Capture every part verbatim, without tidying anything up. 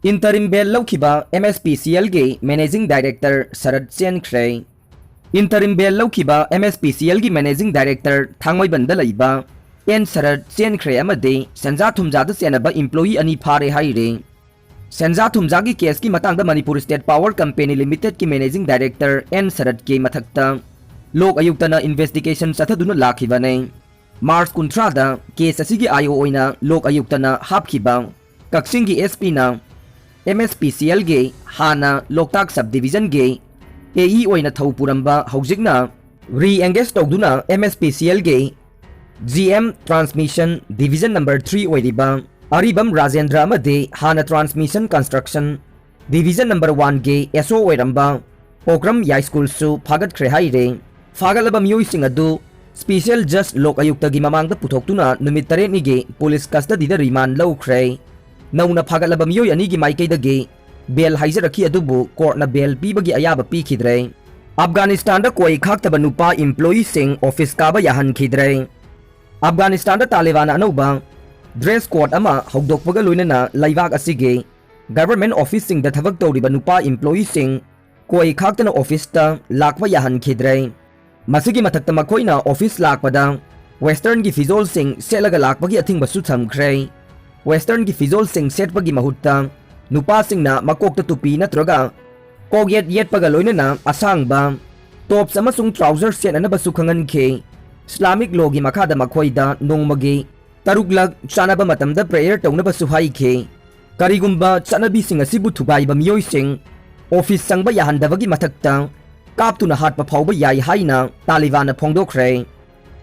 Interim bail ꯂꯧꯈꯤꯕ M S P C L ꯒꯤ Managing Director ꯁꯔꯠ ꯆꯦꯟꯈ꯭ꯔꯦ꯫ Interim bail ꯂꯧꯈꯤꯕ M S P C L ꯒꯤ Managing Director ꯊꯥꯡꯃꯩꯕꯟꯗ ꯂꯩꯕ and ꯁꯔꯠ ꯆꯦꯟꯈ꯭ꯔꯦ ꯑꯃꯗꯤ ꯁꯦꯟꯖꯥ ꯊꯨꯝꯖꯥꯗ ꯆꯦꯟꯅꯕ employee ꯑꯅꯤ ꯐꯥꯔꯦ ꯍꯥꯏꯔꯤ꯫ ꯁꯦꯟꯖꯥ ꯊꯨꯝꯖꯥꯒꯤ case ꯀꯤ ꯃꯇꯥꯡꯗ Manipur State Power Company Limited ꯀꯤ Managing Director ꯑꯦꯟ ꯁꯔꯠꯀꯤ ꯃꯊꯛꯇ ꯂꯣꯛ ꯑꯌꯨꯛꯇꯅ investigation ꯆꯠꯊꯗꯨꯅ ꯂꯥꯛꯈꯤꯕꯅꯤ꯫ ꯃꯥꯔꯆ ꯀꯨꯟꯊ꯭ꯔꯥꯗ case ꯑꯁꯤꯒꯤ I O ꯑꯣꯏꯅ ꯂꯣꯛ ꯑꯌꯨꯛꯇꯅ ꯍꯥꯞꯈꯤꯕ ꯀꯛꯆꯤꯡꯒꯤ S P ꯅ M S P C L ꯒꯤ ꯍꯥꯟꯅ ꯂꯣꯛꯇꯥꯛ sub division ꯒꯤ A E ꯑꯣꯏꯅ ꯊꯧ ꯄꯨꯔꯝꯕ, ꯍꯧꯖꯤꯛꯅ re-engage ꯇꯧꯗꯨꯅ M S P C L ꯒꯤ G M Transmission Division number three ꯑꯣꯏꯔꯤꯕ ꯑꯔꯤꯕꯝ ꯔꯥꯖꯦꯟꯗ꯭ꯔ ꯑꯃꯗꯤ ꯍꯥꯟꯅ Transmission Construction Division number one ꯒꯤ S O ꯑꯣꯏꯔꯝꯕ ꯄꯣꯀ꯭ꯔꯝ ꯌꯥꯏꯁ꯭ꯀꯨꯜꯁꯨ ꯐꯥꯒꯠꯈ꯭ꯔꯦ ꯍꯥꯏꯔꯤ꯫ ꯐꯥꯒꯠꯂꯕ ꯃꯤꯑꯣꯏꯁꯤꯡ ꯑꯗꯨ special judge ꯂꯣꯛ ꯑꯌꯨꯛꯇꯒꯤ ꯃꯃꯥꯡꯗ ꯄꯨꯊꯣꯛꯇꯨꯅ ꯅꯨꯃꯤꯠ ꯇꯔꯦꯠꯅꯤꯒꯤ police custody ꯗ remand ꯂꯧꯈ꯭ꯔꯦ꯫ ꯅꯧꯅ ꯐꯥꯒꯠꯂꯕ ꯃꯤꯑꯣꯏ ꯑꯅꯤꯒꯤ ꯃꯥꯏꯀꯩꯗꯒꯤ bail ꯍꯥꯏꯖꯔꯛꯈꯤ, ꯑꯗꯨꯕꯨ court ꯅ bail ꯄꯤꯕꯒꯤ ꯑꯌꯥꯕ ꯄꯤꯈꯤꯗ꯭ꯔꯦ꯫ ꯑꯐꯒꯥꯅꯤꯁꯇꯥꯟꯗ ꯀꯣꯏ ꯈꯥꯛꯇꯕ ꯅꯨꯄꯥ employee ꯁꯤꯡ office ꯀꯥꯕ ꯌꯥꯍꯟꯈꯤꯗ꯭ꯔꯦ꯫ ꯑꯐꯒꯥꯅꯤꯁꯇꯥꯟꯗ ꯇꯥꯂꯤꯕꯥꯟꯅ ꯑꯅꯧꯕ dress code ꯑꯃ ꯍꯧꯗꯣꯛꯄꯒ ꯂꯣꯏꯅꯅ ꯂꯩꯕꯥꯛ ꯑꯁꯤꯒꯤ government office ꯁꯤꯡꯗ ꯊꯕꯛ ꯇꯧꯔꯤꯕ ꯅꯨꯄꯥ employee ꯁꯤꯡ ꯀꯣꯏ ꯈꯥꯛꯇꯅ office ꯇ ꯂꯥꯛꯄ ꯌꯥꯍꯟꯈꯤꯗ꯭ꯔꯦ꯫ ꯃꯁꯤꯒꯤ ꯃꯊꯛꯇ ꯃꯈꯣꯏꯅ office ꯂꯥꯛꯄꯗ western ꯒꯤ ꯐꯤꯖꯣꯜꯁꯤꯡ ꯁꯦꯠꯂꯒ ꯂꯥꯛꯄꯒꯤ ꯑꯊꯤꯡꯕꯁꯨ ꯊꯝꯈ꯭ꯔꯦ꯫ Western ꯒꯤ ꯐꯤꯖꯣꯜꯁꯤꯡ ꯁꯦꯠꯄꯒꯤ ꯃꯍꯨꯠꯇ ꯅꯨꯄꯥꯁꯤꯡꯅ ꯃꯀꯣꯛꯇ ꯇꯨꯄꯤ ꯅꯠꯇ꯭ꯔꯒ ꯀꯣꯛꯌꯦꯠ ꯌꯦꯠꯄꯒ ꯂꯣꯏꯅꯅ ꯑꯁꯥꯡꯕ tops ꯑꯃꯁꯨꯡ trousers ꯁꯦꯠꯅꯅꯕꯁꯨ ꯈꯪꯍꯟꯈꯤ꯫ Islamic law ꯒꯤ ꯃꯈꯥꯗ ꯃꯈꯣꯏꯗ ꯅꯣꯡꯃꯒꯤ ꯇꯔꯨꯛꯂꯛ ꯆꯥꯅꯕ ꯃꯇꯝꯗ prayer ꯇꯧꯅꯕꯁꯨ ꯍꯥꯏꯈꯤ꯫ ꯀꯔꯤꯒꯨꯝꯕ ꯆꯠꯅꯕꯤꯁꯤꯡ ꯑꯁꯤꯕꯨ ꯊꯨꯒꯥꯏꯕ ꯃꯤꯑꯣꯏꯁꯤꯡ office ꯆꯪꯕ ꯌꯥꯍꯟꯗꯕꯒꯤ ꯃꯊꯛꯇ ꯀꯥꯞꯇꯨꯅ ꯍꯥꯠꯄ ꯐꯥꯎꯕ ꯌꯥꯏ ꯍꯥꯏꯅ ꯇꯥꯂꯤꯕꯥꯟꯅ ꯐꯣꯡꯗꯣꯛꯈ꯭ꯔꯦ꯫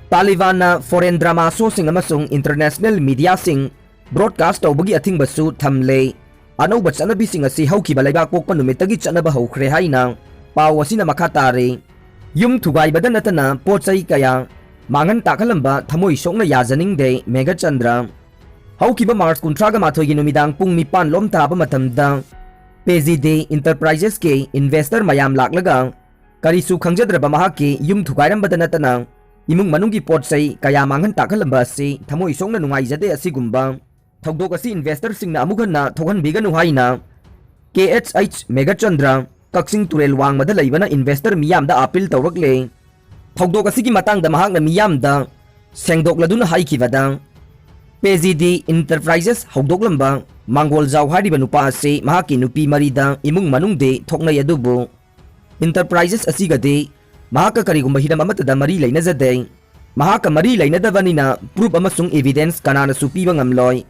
ꯇꯥꯂꯤꯕꯥꯟꯅ foreign drama show ꯁꯤꯡ ꯑꯃꯁꯨꯡ international media ꯁꯤꯡ broadcast ꯇꯧꯕꯒꯤ ꯑꯊꯤꯡꯕꯁꯨ ꯊꯝꯂꯦ꯫ ꯑꯅꯧꯕ ꯆꯠꯅꯕꯤꯁꯤꯡ ꯑꯁꯤ ꯍꯧꯈꯤꯕ ꯂꯩꯕꯥꯛꯄꯣꯛꯄ ꯅꯨꯃꯤꯠꯇꯒꯤ ꯆꯠꯅꯕ ꯍꯧꯈ꯭ꯔꯦ ꯍꯥꯏꯅ ꯄꯥꯎ ꯑꯁꯤꯅ ꯃꯈꯥ ꯇꯥꯔꯤ꯫ ꯌꯨꯝ ꯊꯨꯒꯥꯏꯕꯗ ꯅꯠꯇꯅ ꯄꯣꯠ ꯆꯩ ꯀꯌꯥ ꯃꯥꯡꯍꯟ ꯇꯥꯛꯍꯜꯂꯝꯕ ꯊꯃꯣꯏ ꯁꯣꯛꯅ ꯌꯥꯖꯅꯤꯡꯗꯦ ꯃꯦꯘꯆꯟꯗ꯭ꯔ꯫ ꯍꯧꯈꯤꯕ ꯃꯥꯔꯆ ꯀꯨꯟꯊ꯭ꯔꯥꯒ ꯃꯥꯊꯣꯏꯒꯤ ꯅꯨꯃꯤꯗꯥꯡ ꯄꯨꯡ ꯅꯤꯄꯥꯟ ꯂꯣꯝ ꯇꯥꯕ ꯃꯇꯝꯗ ꯄꯦꯖꯤꯗꯦ Enterprises ꯀꯤ investor ꯃꯌꯥꯝ ꯂꯥꯛꯂꯒ ꯀꯔꯤꯁꯨ ꯈꯪꯖꯗ꯭ꯔꯕ ꯃꯍꯥꯛꯀꯤ ꯌꯨꯝ ꯊꯨꯒꯥꯏꯔꯝꯕꯗ ꯅꯠꯇꯅ ꯏꯃꯨꯡ ꯃꯅꯨꯡꯒꯤ ꯄꯣꯠ ꯆꯩ ꯀꯌꯥ ꯃꯥꯡꯍꯟ ꯇꯥꯛꯍꯜꯂꯝꯕ ꯑꯁꯤ ꯊꯃꯣꯏ ꯁꯣꯛꯅ ꯅꯨꯡꯉꯥꯏꯖꯗꯦ꯫ ꯑꯁꯤꯒꯨꯝꯕ ꯊꯧꯗꯣꯛ ꯑꯁꯤ ꯏꯟꯚꯦꯁꯇꯔꯁꯤꯡꯅ ꯑꯃꯨꯛ ꯍꯟꯅ ꯊꯣꯛꯍꯟꯕꯤꯒꯅꯨ ꯍꯥꯏꯅ ꯀꯦ ꯑꯩꯆ ꯑꯩꯆ ꯃꯦꯘꯆꯟꯗ꯭ꯔ, ꯀꯛꯆꯤꯡ ꯇꯨꯔꯦꯜ ꯋꯥꯡꯃꯗ ꯂꯩꯕꯅ ꯏꯟꯚꯦꯁꯇꯔ ꯃꯤꯌꯥꯝꯗ ꯑꯥꯄꯤꯜ ꯇꯧꯔꯛꯂꯦ꯫ ꯊꯧꯗꯣꯛ ꯑꯁꯤꯒꯤ ꯃꯇꯥꯡꯗ ꯃꯍꯥꯛꯅ ꯃꯤꯌꯥꯝꯗ ꯁꯦꯡꯗꯣꯛꯂꯗꯨꯅ ꯍꯥꯏꯈꯤꯕꯗ, ꯄꯦꯖꯤꯗꯤ ꯏꯟꯇꯔꯄ꯭ꯔꯥꯏꯖꯦꯁ ꯍꯧꯗꯣꯛꯂꯝꯕ ꯃꯥꯡꯒꯣꯜꯖꯥꯎ ꯍꯥꯏꯔꯤꯕ ꯅꯨꯄꯥ ꯑꯁꯤ ꯃꯍꯥꯛꯀꯤ ꯅꯨꯄꯤ ꯃꯔꯤꯗ ꯏꯃꯨꯡ ꯃꯅꯨꯡꯗꯤ ꯊꯣꯛꯅꯩ, ꯑꯗꯨꯕꯨ ꯏꯟꯇꯔꯄ꯭ꯔꯥꯏꯖꯦꯁ ꯑꯁꯤꯒꯗꯤ ꯃꯍꯥꯛꯀ ꯀꯔꯤꯒꯨꯝꯕ ꯍꯤꯔꯝ ꯑꯃꯠꯇꯗ ꯃꯔꯤ ꯂꯩꯅꯖꯗꯦ꯫ ꯃꯍꯥꯛꯀ ꯃꯔꯤ ꯂꯩꯅꯗꯕꯅꯤꯅ ꯄ꯭ꯔꯨꯐ ꯑꯃꯁꯨꯡ ꯏꯚꯤꯗꯦꯟꯁ ꯀꯅꯥꯅꯁꯨ ꯄꯤꯕ ꯉꯝꯂꯣꯏ꯫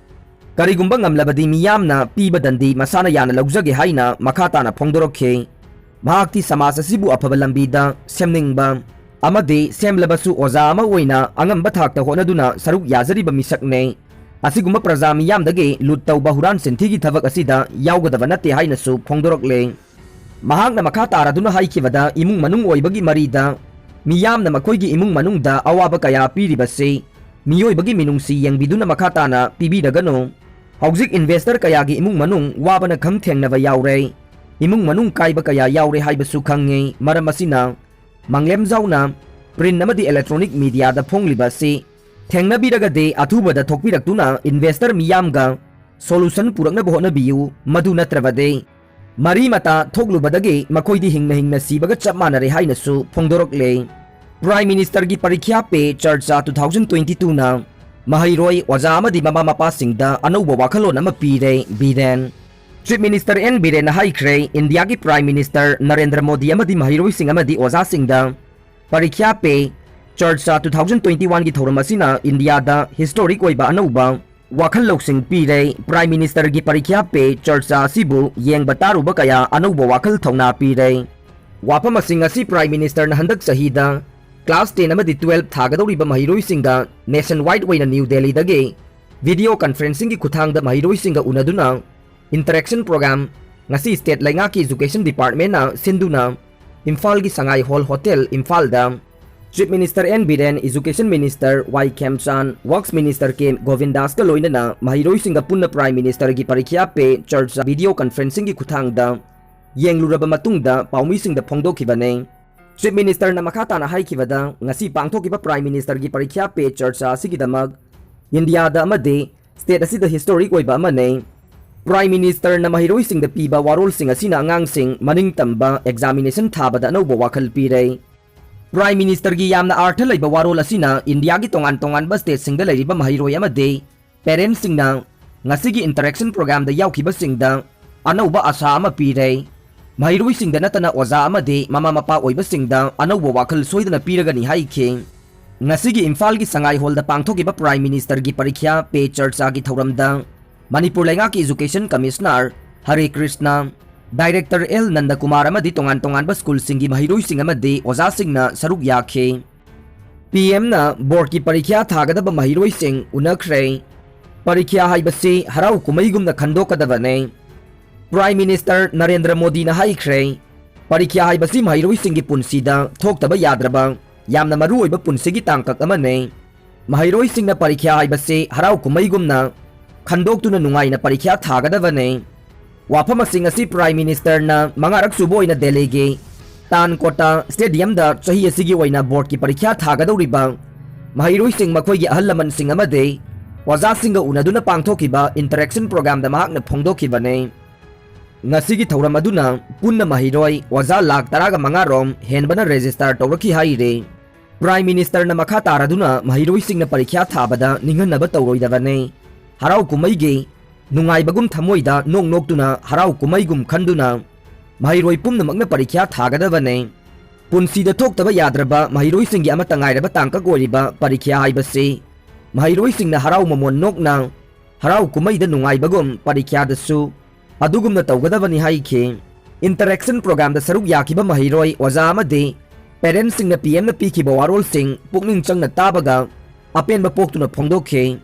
ꯀꯔꯤꯒꯨꯝꯕ ꯉꯝꯂꯕꯗꯤ ꯃꯤꯌꯥꯝꯅ ꯄꯤꯕ ꯗꯟꯗꯤ ꯃꯁꯥꯅ ꯌꯥꯅ ꯂꯧꯖꯒꯦ ꯍꯥꯏꯅ ꯃꯈꯥ ꯇꯥꯅ ꯐꯣꯡꯗꯣꯔꯛꯈꯤ꯫ ꯃꯍꯥꯛꯇꯤ ꯁꯃꯥꯖ ꯑꯁꯤꯕꯨ ꯑꯐꯕ ꯂꯝꯕꯤꯗ ꯁꯦꯝꯅꯤꯡꯕ ꯑꯃꯗꯤ ꯁꯦꯝꯂꯕꯁꯨ ꯑꯣꯖꯥ ꯑꯃ ꯑꯣꯏꯅ ꯑꯉꯝꯕ ꯊꯥꯛꯇ ꯍꯣꯠꯅꯗꯨꯅ ꯁꯔꯨꯛ ꯌꯥꯖꯔꯤꯕ ꯃꯤꯁꯛꯅꯤ꯫ ꯑꯁꯤꯒꯨꯝꯕ ꯄ꯭ꯔꯖꯥ ꯃꯤꯌꯥꯝꯗꯒꯤ ꯂꯨꯠ ꯇꯧꯕ, ꯍꯨꯔꯥꯟ ꯆꯤꯟꯊꯤꯒꯤ ꯊꯕꯛ ꯑꯁꯤꯗ ꯌꯥꯎꯒꯗꯕ ꯅꯠꯇꯦ ꯍꯥꯏꯅꯁꯨ ꯐꯣꯡꯗꯣꯔꯛꯂꯦ꯫ ꯃꯍꯥꯛꯅ ꯃꯈꯥ ꯇꯥꯔꯗꯨꯅ ꯍꯥꯏꯈꯤꯕꯗ, ꯏꯃꯨꯡ ꯃꯅꯨꯡ ꯑꯣꯏꯕꯒꯤ ꯃꯔꯤꯗ ꯃꯤꯌꯥꯝꯅ ꯃꯈꯣꯏꯒꯤ ꯏꯃꯨꯡ ꯃꯅꯨꯡꯗ ꯑꯋꯥꯕ ꯀꯌꯥ ꯄꯤꯔꯤꯕꯁꯤ ꯃꯤꯑꯣꯏꯕꯒꯤ ꯃꯤꯅꯨꯡꯁꯤ ꯌꯦꯡꯕꯤꯗꯨꯅ ꯃꯈꯥ ꯇꯥꯅ ꯄꯤꯕꯤꯔꯒꯅꯨ꯫ ꯍꯧꯖꯤꯛ ꯏꯟꯚꯦꯁꯇꯔ ꯀꯌꯥꯒꯤ ꯏꯃꯨꯡ ꯃꯅꯨꯡ ꯋꯥꯕꯅ ꯈꯝ ꯊꯦꯡꯅꯕ ꯌꯥꯎꯔꯦ, ꯏꯃꯨꯡ ꯃꯅꯨꯡ ꯀꯥꯏꯕ ꯀꯌꯥ ꯌꯥꯎꯔꯦ ꯍꯥꯏꯕꯁꯨ ꯈꯪꯉꯤ꯫ ꯃꯔꯝ ꯑꯁꯤꯅ ꯃꯥꯡꯂꯦꯝꯖꯥꯎꯅ ꯄ꯭ꯔꯤꯟ ꯑꯃꯗꯤ ꯏꯂꯦꯛꯇ꯭ꯔꯣꯅꯤꯛ ꯃꯤꯗꯤꯌꯥꯗ ꯐꯣꯡꯂꯤꯕ ꯑꯁꯤ ꯊꯦꯡꯅꯕꯤꯔꯒꯗꯤ ꯑꯊꯨꯕꯗ ꯊꯣꯛꯄꯤꯔꯛꯇꯨꯅ ꯏꯟꯚꯦꯁꯇꯔ ꯃꯤꯌꯥꯝꯒ ꯁꯣꯂꯨꯁꯟ ꯄꯨꯔꯛꯅꯕ ꯍꯣꯠꯅꯕꯤꯌꯨ, ꯃꯗꯨ ꯅꯠꯇ꯭ꯔꯕꯗꯤ ꯃꯔꯤ ꯃꯇꯥ ꯊꯣꯛꯂꯨꯕꯗꯒꯤ ꯃꯈꯣꯏꯗꯤ ꯍꯤꯡꯅ ꯍꯤꯡꯅ ꯁꯤꯕꯒ ꯆꯞ ꯃꯥꯟꯅꯔꯦ ꯍꯥꯏꯅꯁꯨ ꯐꯣꯡꯗꯣꯔꯛꯂꯦ꯫ ꯄ꯭ꯔꯥꯏꯝ ꯃꯤꯅꯤꯁꯇꯔꯒꯤ ꯄꯔꯤꯈ꯭ꯌꯥ ꯄꯦ ꯆꯔꯆꯥ ꯇꯨ ꯊꯥꯎꯖꯟ ꯇ꯭ꯋꯦꯟꯇꯤ ꯇꯨꯅ ꯃꯍꯩꯔꯣꯏ, ꯑꯣꯖꯥ ꯑꯃꯗꯤ ꯃꯃꯥ ꯃꯄꯥꯁꯤꯡꯗ ꯑꯅꯧꯕ ꯋꯥꯈꯜꯂꯣꯟ ꯑꯃ ꯄꯤꯔꯦ, ꯕꯤꯔꯦꯟ꯫ ꯆꯤꯐ ꯃꯤꯅꯤꯁꯇꯔ ꯑꯦꯟ ꯕꯤꯔꯦꯟꯅ ꯍꯥꯏꯈ꯭ꯔꯦ, ꯏꯟꯗꯤꯌꯥꯒꯤ ꯄ꯭ꯔꯥꯏꯝ ꯃꯤꯅꯤꯁꯇꯔ ꯅꯔꯦꯟꯗ꯭ꯔ ꯃꯣꯗꯤ ꯑꯃꯗꯤ ꯃꯍꯩꯔꯣꯏꯁꯤꯡ ꯑꯃꯗꯤ ꯑꯣꯖꯥꯁꯤꯡꯗ ꯄꯔꯤꯈ꯭ꯌꯥ ꯄꯦ ꯆꯔꯆꯥ ꯇꯨ ꯊꯥꯎꯖꯟ ꯇ꯭ꯋꯦꯟꯇꯤ ꯋꯥꯟꯒꯤ ꯊꯧꯔꯝ ꯑꯁꯤꯅ ꯏꯟꯗꯤꯌꯥꯗ ꯍꯤꯁꯇꯣꯔꯤꯛ ꯑꯣꯏꯕ ꯑꯅꯧꯕ ꯋꯥꯈꯜ ꯂꯧꯁꯤꯡ ꯄꯤꯔꯦ꯫ ꯄ꯭ꯔꯥꯏꯝ ꯃꯤꯅꯤꯁꯇꯔꯒꯤ ꯄꯔꯤꯈ꯭ꯌꯥ ꯄꯦ ꯆꯔꯆꯥ ꯑꯁꯤꯕꯨ ꯌꯦꯡꯕ ꯇꯥꯔꯨꯕ ꯀꯌꯥ ꯑꯅꯧꯕ ꯋꯥꯈꯜ ꯊꯧꯅꯥ ꯄꯤꯔꯦ꯫ ꯋꯥꯐꯝꯁꯤꯡ ꯑꯁꯤ ꯄ꯭ꯔꯥꯏꯝ ꯃꯤꯅꯤꯁꯇꯔꯅ ꯍꯟꯗꯛ ꯆꯍꯤꯗ ꯀ꯭ꯂꯥꯁ ꯇꯦꯟ ꯑꯃꯗꯤ ꯇꯨꯋꯦꯜꯐ ꯊꯥꯒꯗꯧꯔꯤꯕ ꯃꯍꯩꯔꯣꯏꯁꯤꯡꯗ ꯅꯦꯁꯟ ꯋꯥꯏꯗ ꯑꯣꯏꯅ ꯅ꯭ꯌꯨ ꯗꯦꯜꯂꯤꯗꯒꯤ ꯚꯤꯗꯤꯑꯣ ꯀꯟꯐꯔꯦꯟꯁꯤꯡꯒꯤ ꯈꯨꯠꯊꯥꯡꯗ ꯃꯍꯩꯔꯣꯏꯁꯤꯡꯒ ꯎꯅꯗꯨꯅ ꯏꯟꯇꯔꯦꯛꯁꯟ ꯄ꯭ꯔꯣꯒ꯭ꯔꯥꯝ ꯉꯁꯤ ꯁ꯭ꯇꯦꯠ ꯂꯩꯉꯥꯛꯀꯤ ꯏꯖꯨꯀꯦꯁꯟ ꯗꯤꯄꯥꯔꯠꯃꯦꯟꯅ ꯁꯤꯟꯗꯨꯅ ꯏꯝꯐꯥꯜꯒꯤ ꯁꯉꯥꯏ ꯍꯣꯜ ꯍꯣꯇꯦꯜ ꯏꯝꯐꯥꯜꯗ chief minister N Biren, education minister Y Khemchand, works minister K ꯒꯣꯕꯤꯟꯗꯥꯁꯀ ꯂꯣꯏꯅꯅ ꯃꯍꯩꯔꯣꯏꯁꯤꯡꯒ ꯄꯨꯟꯅ ꯄ꯭ꯔꯥꯏꯝ ꯃꯤꯅꯤꯁꯇꯔꯒꯤ ꯄꯔꯤꯈ꯭ꯌꯥ ꯄꯦ ꯆꯔꯆꯥ ꯚꯤꯗꯤꯑꯣ ꯀꯟꯐꯔꯦꯟꯁꯤꯡꯒꯤ ꯈꯨꯠꯊꯥꯡꯗ ꯌꯦꯡꯂꯨꯔꯕ ꯃꯇꯨꯡꯗ ꯄꯥꯎꯃꯤꯁꯤꯡꯗ ꯐꯣꯡꯗꯣꯛꯈꯤꯕꯅꯤ꯫ ꯆꯤꯐ ꯃꯤꯅꯤꯁꯇꯔꯅ ꯃꯈꯥ ꯇꯥꯅ ꯍꯥꯏꯈꯤꯕꯗ, ꯉꯁꯤ ꯄꯥꯡꯊꯣꯛꯈꯤꯕ ꯄ꯭ꯔꯥꯏꯝ ꯃꯤꯅꯤꯁꯇꯔꯒꯤ ꯄꯔꯤꯈ꯭ꯌꯥ ꯄꯦ ꯆꯔꯆꯥ ꯑꯁꯤꯒꯤꯗꯃꯛ ꯏꯟꯗꯤꯌꯥꯗ ꯑꯃꯗꯤ state ꯑꯁꯤꯗ historic ꯑꯣꯏꯕ ꯑꯃꯅꯤ꯫ Prime Ministerꯅ ꯃꯍꯩꯔꯣꯏꯁꯤꯡꯗ ꯄꯤꯕ ꯋꯥꯔꯣꯜꯁꯤꯡ ꯑꯁꯤꯅ ꯑꯉꯥꯡꯁꯤꯡ ꯃꯅꯤꯡ ꯇꯝꯕ examination ꯊꯥꯕꯗ ꯑꯅꯧꯕ ꯋꯥꯈꯜ ꯄꯤꯔꯦ꯫ Prime Ministerꯒꯤ ꯌꯥꯝꯅ ꯑꯥꯔꯊ ꯂꯩꯕ ꯋꯥꯔꯣꯜ ꯑꯁꯤꯅ ꯏꯟꯗꯤꯌꯥꯒꯤ ꯇꯣꯉꯥꯟ ꯇꯣꯉꯥꯟꯕ stateꯁꯤꯡꯗ ꯂꯩꯔꯤꯕ ꯃꯍꯩꯔꯣꯏ ꯑꯃꯗꯤ parentsꯁꯤꯡꯅ ꯉꯁꯤꯒꯤ interaction programꯗ ꯌꯥꯎꯈꯤꯕꯁꯤꯡꯗ ꯑꯅꯧꯕ ꯑꯥꯁꯥ ꯑꯃ ꯄꯤꯔꯦ꯫ ꯃꯍꯩꯔꯣꯏꯁꯤꯡꯗ ꯅꯠꯇꯅ ꯑꯣꯖꯥ ꯑꯃꯗꯤ ꯃꯃꯥ ꯃꯄꯥ ꯑꯣꯏꯕꯁꯤꯡꯗ ꯑꯅꯧꯕ ꯋꯥꯈꯜ ꯁꯣꯏꯗꯅ ꯄꯤꯔꯒꯅꯤ ꯍꯥꯏꯈꯤ꯫ ꯉꯁꯤꯒꯤ ꯏꯝꯐꯥꯜꯒꯤ ꯁꯉꯥꯏ ꯍꯣꯜꯗ ꯄꯥꯡꯊꯣꯛꯈꯤꯕ Prime Ministerꯒꯤ ꯄꯔꯤꯈ꯭ꯌꯥ ꯄꯦ ꯆꯔꯆꯥꯒꯤ ꯊꯧꯔꯝꯗ ꯃꯅꯤꯄꯨꯔ ꯂꯩꯉꯥꯛꯀꯤ Education Commissioner ꯍꯔꯦ ꯀ꯭ꯔꯤꯁꯅ, Director ꯑꯦꯜ ꯅꯟꯗꯀꯨꯃꯥꯔ ꯑꯃꯗꯤ ꯇꯣꯉꯥꯟ ꯇꯣꯉꯥꯟꯕ ꯁ꯭ꯀꯨꯜꯁꯤꯡꯒꯤ ꯃꯍꯩꯔꯣꯏꯁꯤꯡ ꯑꯃꯗꯤ ꯑꯣꯖꯥꯁꯤꯡꯅ ꯁꯔꯨꯛ ꯌꯥꯈꯤ꯫ ꯄꯤ ꯑꯦꯝꯅ ꯕꯣꯔꯗꯀꯤ ꯄꯔꯤꯈ꯭ꯌꯥ ꯊꯥꯒꯗꯕ ꯃꯍꯩꯔꯣꯏꯁꯤꯡ ꯎꯅꯈ꯭ꯔꯦ꯫ ꯄꯔꯤꯈ꯭ꯌꯥ ꯍꯥꯏꯕꯁꯤ ꯍꯔꯥꯎ ꯀꯨꯝꯍꯩꯒꯨꯝꯅ ꯈꯟꯗꯣꯛꯀꯗꯕꯅꯤ꯫ Prime Minister ꯅꯔꯦꯟꯗ꯭ꯔ ꯃꯣꯗꯤꯅ ꯍꯥꯏꯈ꯭ꯔꯦ, ꯄꯔꯤꯈ꯭ꯌꯥ ꯍꯥꯏꯕꯁꯤ ꯃꯍꯩꯔꯣꯏꯁꯤꯡꯒꯤ ꯄꯨꯟꯁꯤꯗ ꯊꯣꯛꯇꯕ ꯌꯥꯗ꯭ꯔꯕ ꯌꯥꯝꯅ ꯃꯔꯨꯑꯣꯏꯕ ꯄꯨꯟꯁꯤꯒꯤ ꯇꯥꯡꯀꯛ ꯑꯃꯅꯤ꯫ ꯃꯍꯩꯔꯣꯏꯁꯤꯡꯅ ꯄꯔꯤꯈ꯭ꯌꯥ ꯍꯥꯏꯕꯁꯤ ꯍꯔꯥꯎ ꯀꯨꯝꯍꯩꯒꯨꯝꯅ ꯈꯟꯗꯣꯛꯇꯨꯅ ꯅꯨꯡꯉꯥꯏꯅ ꯄꯔꯤꯈ꯭ꯌꯥ ꯊꯥꯒꯗꯕꯅꯤ꯫ ꯋꯥꯐꯝ ꯑꯁꯤ ꯉꯁꯤ Prime Ministerꯅ ꯃꯉꯥꯔꯛ ꯁꯨꯕ ꯑꯣꯏꯅ ꯗꯦꯜꯂꯤꯒꯤ ꯇꯥꯟꯀꯣꯇꯥ Stadiumꯗ ꯆꯍꯤ ꯑꯁꯤꯒꯤ ꯑꯣꯏꯅ ꯕꯣꯔꯗꯀꯤ ꯄꯔꯤꯈ꯭ꯌꯥ ꯊꯥꯒꯗꯧꯔꯤꯕ ꯃꯍꯩꯔꯣꯏꯁꯤꯡ, ꯃꯈꯣꯏꯒꯤ ꯑꯍꯜ ꯂꯃꯟꯁꯤꯡ ꯑꯃꯗꯤ ꯑꯣꯖꯥꯁꯤꯡꯒ ꯎꯅꯗꯨꯅ ꯄꯥꯡꯊꯣꯛꯈꯤꯕ interaction programꯗ ꯃꯍꯥꯛꯅ ꯐꯣꯡꯗꯣꯛꯈꯤꯕꯅꯤ꯫ ꯉꯁꯤꯒꯤ ꯊꯧꯔꯝ ꯑꯗꯨꯅ ꯄꯨꯟꯅ ꯃꯍꯩꯔꯣꯏ ꯑꯣꯖꯥ ꯂꯥꯈ ꯇꯔꯥꯒ ꯃꯉꯥ ꯔꯣꯝ ꯍꯦꯟꯕꯅ register ꯇꯧꯔꯛꯈꯤ ꯍꯥꯏꯔꯤ꯫ Prime Ministerꯅ ꯃꯈꯥ ꯇꯥꯔꯗꯨꯅ ꯃꯍꯩꯔꯣꯏꯁꯤꯡꯅ ꯄꯔꯤꯈ꯭ꯌꯥ ꯊꯥꯕꯗ ꯅꯤꯡꯍꯟꯅꯕ ꯇꯧꯔꯣꯏꯗꯕꯅꯤ꯫ ꯍꯔꯥꯎ ꯀꯨꯝꯍꯩꯒꯤ ꯅꯨꯡꯉꯥꯏꯕꯒꯨꯝ ꯊꯃꯣꯏꯗ ꯅꯣꯛ ꯅꯣꯛꯇꯨꯅ ꯍꯔꯥꯎ ꯀꯨꯝꯍꯩꯒꯨꯝ ꯈꯟꯗꯨꯅ ꯃꯍꯩꯔꯣꯏ ꯄꯨꯝꯅꯃꯛꯅ ꯄꯔꯤꯈ꯭ꯌꯥ ꯊꯥꯒꯗꯕꯅꯤ꯫ ꯄꯨꯟꯁꯤꯗ ꯊꯣꯛꯇꯕ ꯌꯥꯗ꯭ꯔꯕ ꯃꯍꯩꯔꯣꯏꯁꯤꯡꯒꯤ ꯑꯃꯠꯇ ꯉꯥꯏꯔꯕ ꯇꯥꯡꯀꯛ ꯑꯣꯏꯔꯤꯕ ꯄꯔꯤꯈ꯭ꯌꯥ ꯍꯥꯏꯕꯁꯤ ꯃꯍꯩꯔꯣꯏꯁꯤꯡꯅ ꯍꯔꯥꯎ ꯃꯃꯣꯟ ꯅꯣꯛꯅ ꯍꯔꯥꯎ ꯀꯨꯝꯍꯩꯗ ꯅꯨꯡꯉꯥꯏꯕꯒꯨꯝ ꯄꯔꯤꯈ꯭ꯌꯥꯗꯁꯨ ꯑꯗꯨꯒꯨꯝꯅ ꯇꯧꯒꯗꯕꯅꯤ ꯍꯥꯏꯈꯤ꯫ Interaction programꯗ ꯁꯔꯨꯛ ꯌꯥꯈꯤꯕ ꯃꯍꯩꯔꯣꯏ, ꯑꯣꯖꯥ ꯑꯃꯗꯤ parentsꯁꯤꯡꯅ ꯄꯤ ꯑꯦꯝꯅ ꯄꯤꯈꯤꯕ ꯋꯥꯔꯣꯜꯁꯤꯡ ꯄꯨꯛꯅꯤꯡ ꯆꯪꯅ ꯇꯥꯕꯒ ꯑꯄꯦꯟꯕ ꯄꯣꯛꯇꯨꯅ ꯐꯣꯡꯗꯣꯛꯈꯤ꯫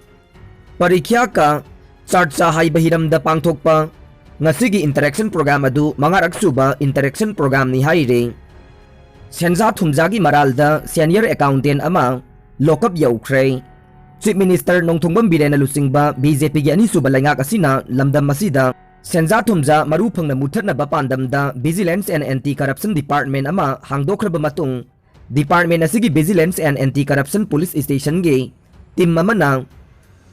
ꯄꯔꯤꯈ꯭ꯌꯥ ꯀ ꯆꯔꯆꯥ ꯍꯥꯏꯕ ꯍꯤꯔꯝꯗ ꯄꯥꯡꯊꯣꯛꯄ ꯉꯁꯤꯒꯤ interaction program ꯑꯗꯨ ꯃꯉꯥꯔꯛ ꯁꯨꯕ interaction programꯅꯤ ꯍꯥꯏꯔꯤ꯫ ꯁꯦꯟꯖꯥ ꯊꯨꯝꯖꯥꯒꯤ ꯃꯔꯥꯜꯗ senior accountant ꯑꯃ lockup ꯌꯧꯈ꯭ꯔꯦ꯫ Chief Minister ꯅꯣꯡꯊꯣꯡꯕꯝ ꯕꯤꯔꯦꯟꯅ ꯂꯨꯆꯤꯡꯕ ꯕꯤ ꯖꯦ ꯄꯤꯒꯤ ꯑꯅꯤꯁꯨꯕ ꯂꯩꯉꯥꯛ ꯑꯁꯤꯅ ꯂꯝꯗꯝ ꯑꯁꯤꯗ ꯁꯦꯟꯖꯥ ꯊꯨꯝꯖꯥ ꯃꯔꯨ ꯐꯪꯅ ꯃꯨꯠꯊꯠꯅꯕ ꯄꯥꯟꯗꯝꯗ Vigilance and Anti Corruption Department ꯑꯃ ꯍꯥꯡꯗꯣꯛꯈ꯭ꯔꯕ ꯃꯇꯨꯡ, department ꯑꯁꯤꯒꯤ Vigilance and Anti Corruption Police Stationꯒꯤ team ꯑꯃꯅ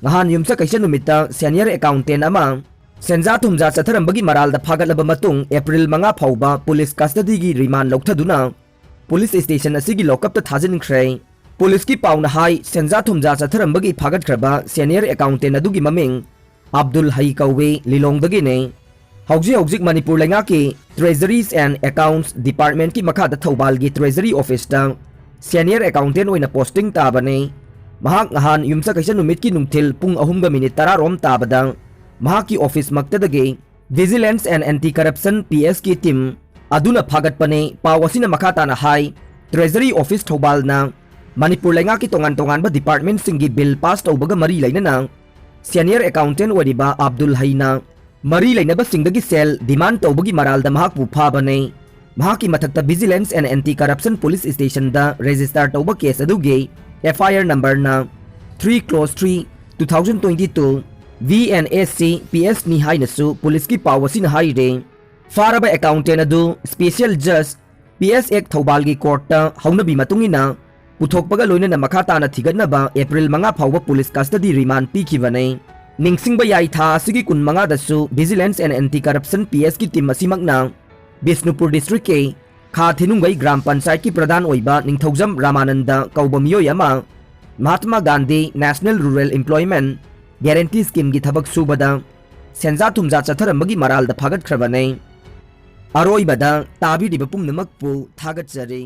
ꯅꯍꯥꯟ ꯌꯨꯝꯁꯀꯩꯁ ꯅꯨꯃꯤꯠꯇ senior accountant ꯑꯃ ꯁꯦꯟꯖꯥ ꯊꯨꯝꯖꯥ ꯆꯠꯊꯔꯝꯕꯒꯤ ꯃꯔꯥꯜꯗ ꯐꯥꯒꯠꯂꯕ ꯃꯇꯨꯡ April ꯃꯉꯥ ꯐꯥꯎꯕ police custodyꯒꯤ remand ꯂꯧꯊꯗꯨꯅ police station ꯑꯁꯤꯒꯤ lockupꯇ ꯊꯥꯖꯤꯟꯈ꯭ꯔꯦ꯫ Policeꯀꯤ ꯄꯥꯎꯅ ꯍꯥꯏ, ꯁꯦꯟꯖꯥ ꯊꯨꯝꯖꯥ ꯆꯠꯊꯔꯝꯕꯒꯤ ꯐꯥꯒꯠꯈ꯭ꯔꯕ senior accountant ꯑꯗꯨꯒꯤ ꯃꯃꯤꯡ ꯑꯕꯗꯨꯜ ꯍꯩ ꯀꯧꯏ, ꯂꯤꯂꯣꯡꯗꯒꯤꯅꯤ꯫ ꯍꯧꯖꯤꯛ ꯍꯧꯖꯤꯛ ꯃꯅꯤꯄꯨꯔ ꯂꯩꯉꯥꯛꯀꯤ Treasuries and Accounts Departmentꯀꯤ ꯃꯈꯥꯗ ꯊꯧꯕꯥꯜꯒꯤ Treasury Officeꯇ senior accountant ꯑꯣꯏꯅ posting ꯇꯥꯕꯅꯤ꯫ ꯃꯍꯥꯛ ꯅꯍꯥꯟ ꯌꯨꯝꯁꯀꯩꯁ ꯅꯨꯃꯤꯠꯀꯤ ꯅꯨꯡꯊꯤꯜ ꯄꯨꯡ ꯑꯍꯨꯝꯒ minute ꯇꯔꯥ ꯔꯣꯝ ꯇꯥꯕꯗ ꯃꯍꯥꯛꯀꯤ officeꯃꯛꯇꯗꯒꯤ Vigilance and Anti-Corruption, PSꯀꯤ team ꯑꯗꯨꯅ ꯐꯥꯒꯠꯄꯅꯤ꯫ ꯄꯥꯎ ꯑꯁꯤꯅ ꯃꯈꯥ ꯇꯥꯅ ꯍꯥꯏ, Treasury Office ꯊꯧꯕꯥꯜꯅ ꯃꯅꯤꯄꯨꯔ ꯂꯩꯉꯥꯛꯀꯤ ꯇꯣꯉꯥꯟ ꯇꯣꯉꯥꯟꯕ departmentꯁꯤꯡꯒꯤ bill pass ꯇꯧꯕꯒ ꯃꯔꯤ ꯂꯩꯅꯅ senior accountant ꯑꯣꯏꯔꯤꯕ ꯑꯕꯗꯨꯜ ꯍꯩꯅ ꯃꯔꯤ ꯂꯩꯅꯕꯁꯤꯡꯗꯒꯤ ꯁꯦꯜ demand ꯇꯧꯕꯒꯤ ꯃꯔꯥꯜꯗ ꯃꯍꯥꯛꯄꯨ ꯐꯥꯕꯅꯤ꯫ ꯃꯍꯥꯛꯀꯤ ꯃꯊꯛꯇ Vigilance and Anti-Corruption Police Stationꯗ register ꯇꯧꯕ case ꯑꯗꯨꯒꯤ FIR numberꯅ three clause three, two thousand twenty-two, V and A C, PSꯅꯤ ꯍꯥꯏꯅꯁꯨ policeꯀꯤ ꯄꯥꯎ ꯑꯁꯤꯅ ꯍꯥꯏꯔꯤ꯫ ꯐꯥꯔꯕ accountant ꯑꯗꯨ Special Judge, PS Act ꯊꯧꯕꯥꯜꯒꯤ courtꯇ ꯍꯧꯅꯕꯤ ꯃꯇꯨꯡ ꯏꯟꯅ ꯄꯨꯊꯣꯛꯄꯒ ꯂꯣꯏꯅꯅ ꯃꯈꯥ ꯇꯥꯅ ꯊꯤꯒꯠꯅꯕ April ꯃꯉꯥ ꯐꯥꯎꯕ police custody remand ꯄꯤꯈꯤꯕꯅꯤ꯫ ꯅꯤꯡꯁꯤꯡꯕ ꯌꯥꯏ, ꯊꯥ ꯑꯁꯤꯒꯤ ꯀꯨꯟꯃꯉꯥꯗꯁꯨ Vigilance and Anti-Corruption, PSꯀꯤ team ꯑꯁꯤꯃꯛꯅ Bishnupur districtꯀꯤ ꯈꯥ ꯊꯤꯅꯨꯡꯒꯩ ꯒ꯭ꯔꯥꯝ ꯄꯟꯆꯥꯌꯠꯀꯤ ꯄ꯭ꯔꯙꯥꯟ ꯑꯣꯏꯕ ꯅꯤꯡꯊꯧꯖꯝ ꯔꯥꯃꯥꯅꯟꯗ ꯀꯧꯕ ꯃꯤꯑꯣꯏ ꯑꯃ Mahatma Gandhi National Rural Employment Guarantee Schemeꯒꯤ ꯊꯕꯛ ꯁꯨꯕꯗ ꯁꯦꯟꯖꯥ ꯊꯨꯝꯖꯥ ꯆꯠꯊꯔꯝꯕꯒꯤ ꯃꯔꯥꯜꯗ ꯐꯥꯒꯠꯈ꯭ꯔꯕꯅꯤ꯫ ꯑꯔꯣꯏꯕꯗ ꯇꯥꯕꯤꯔꯤꯕ ꯄꯨꯝꯅꯃꯛꯄꯨ ꯊꯥꯒꯠꯆꯔꯤ꯫